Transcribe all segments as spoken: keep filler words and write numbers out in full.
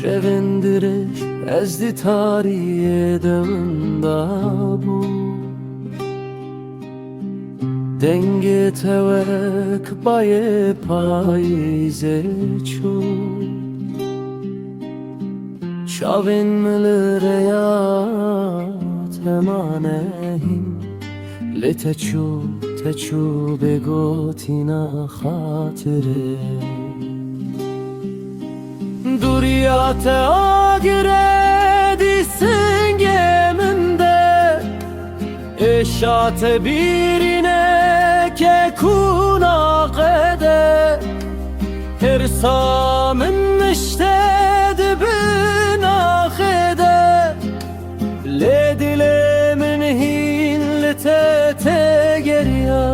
Şevên dirêj ez di tariyê de winda bûm. Dengê te wek bayê payîzê çû. Çavên min li rêya te mane hîn. Lê te çû, te çû bê gotîna xatirê. Dûriya te agirê dî singê min de. Êşa te bîrîne ke kuna qede. Hirsa min nişte di bin axê de. Lê dilê min hîn li te têgeriya.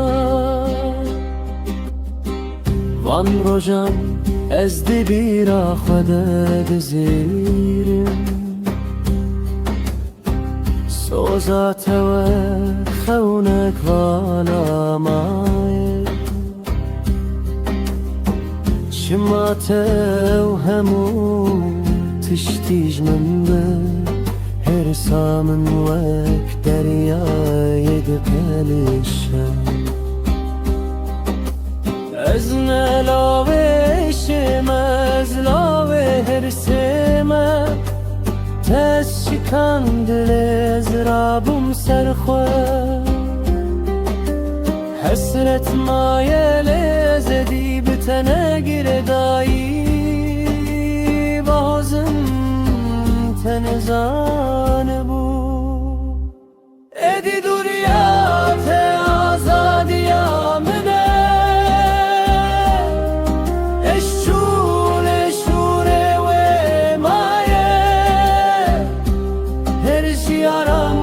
Van rojan ez di bîra xwe de dizîrim. Soza te wek xewnek vala maye. Çima te ew hemû tiştî ji min bi, hêrsa min wek deryayê diqelişe. Ez ne lawê êşê me, ez lawê hêrsê me. Te şikand lê ez rabûm ser xwe. Hesret maye lê ez êdî bi te ne girêdayî. Bahozim te nizanibû. Êdî dûriya te azadiya min e. Êş çûnê şûrê wê maye. Her jiyaram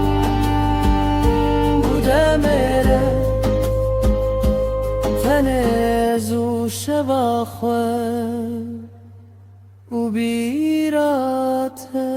bû demêre. Tenê ez û şeva xwe û bîra te.